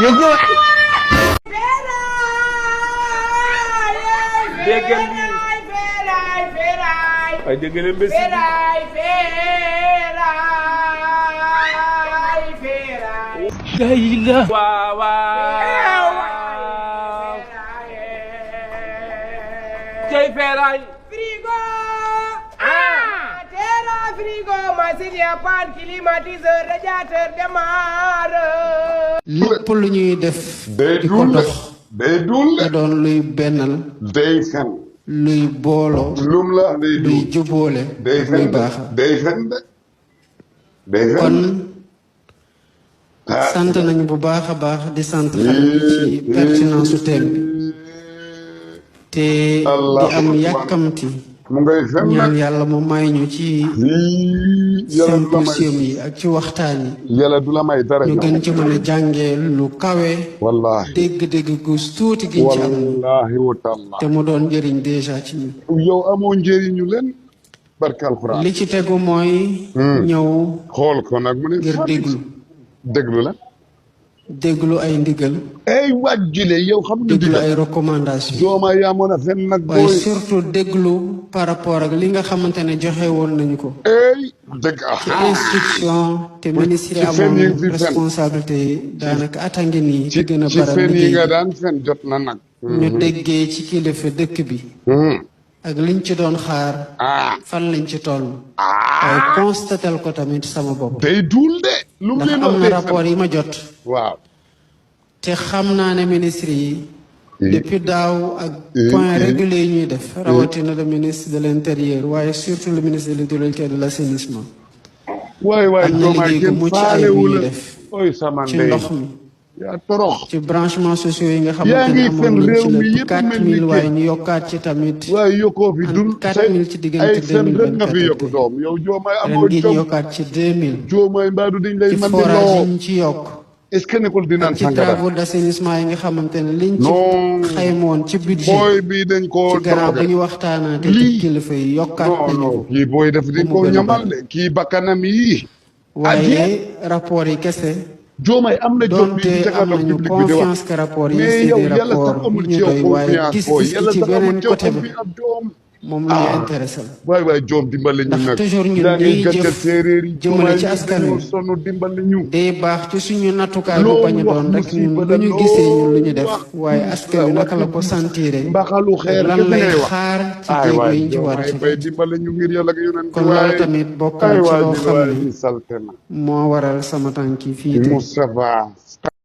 Yoko. déggal lii ay déggal mbési Gayla. waaw waaw cey feeraay frigo tera frigo machine à pan climatiseur radiateur démarre lépp lu ñuy def day di ko dul dox day dul te doon luy bennal day fen luy booloo lum la day luy dul jubóole day luy fen baax day fen de day fen kon sant nañu bu baax a baax di sant xale ci pertinence su thème bi te di am yàkkamti mu ngay fen ñaan nag yàlla mu may ñu ci yàlla du la symposium may yi ak ci waxtaan yi yàlla du la may dara ñu gën ci mën a jàngee lu kawe wallahi dégg-dégg gu tuuti giñ ci am wallahi wa taala te mu doon njëriñ déjà ci ñun yow amoo njëriñu leen barke alxuraan li ci tegu mooy ñëw xool ko nag mu ne ngir déglu déglu la déglu ay ndigal ay wàjjile yow xam nga déglu digal ay recommandation dooma yaa mën a fen nag waaye booy surtout déglu par rapport ak li nga xamante ne joxe woon nañu ko ay dëgg ci instruction te ministre yi ci fen amoon yi fi fen. responsabilité yi daanaka atangi nii di gën a ci baral fen yi liggéey nga bi. daan fen jot na nag ñu déggee ci kilifa dëkk bi ak liñ ci doon xaar fan lañ ci toll waaye constatel ko tamit sama bopp day duul de lu mu ndax leen am wax na day rapport fen yi ma jot waaw te xam naa ne ministre yi depuis daaw ak point régulier yi ñuy def rawatina le ministre de l'intérieur waaye surtout le ministre de l'hydraulique et de l'assainissement waay waay am na doomaay liggéey gu kenn mucc ayib faalewu yi ñuy la def oy sama ci ndey ndox mi yaa torox ci branchement sociaux yi nga yaa xamante ngi ne fen amoon nañ réew ci mi lépp yëpp mel ni 4000 waaye kii ñu yokkaat ci tamit waaye yokkoo fi dul 4000 ci diggante ay fen rek nga fi 2024 yokk doom yow joomaay ren amoo gi ñu jom yokkaat ci 2000 joomaay mbaadu dañ lay ci man di forage yi loo ñu ci yokk est-ce que nekkul dinaan ci sangara travaux d'assainissement yi nga xamante ne liñ ci non xaymoon ci budget booy bi dañ koo ci gannaaw bu drogué ñu waxtaanaate lii ci kilifa yi yokkaat non nañu non ko kii booy def di mu ko gën a ñamal bari. de kii bakkanam yii waaye rapport yi kese joomaay am na jom bi donte di am jàkkaarloog nañu public bi di wax confiance que rapport yi mais c'est yow des yàlla sax rapports amul yu ci ñu yow doy waaye confiance booy gis-gis yàlla ci sax amul beneen ci yow côté bi confiance ab doom moom la ñu intéressé la waay waay joom dimbali ñu ndax nag toujours ñun yaa ngi ñuy gàcce jëf séeréer yi jëmale ci joomaay askan dañoo wi sonn dimbali ñu day baax ci suñu nattukaay bu loolu bañ a wax doon rek ñun musiba lu ñu la gisee ñun lu ñu loolu def wax waaye askan wi naka la ko sentiré mbaxalu xeer lan kese lay ngay wax xaar ci ay jéego waay yi ñu ci war a joomaay bay teg dimbali ñu ngir yàlla ak yonent kon loolu tamit bokk na ay ci waay loo bi xam waay ne bi salte na moo waral sama tànki fii tey Moustapha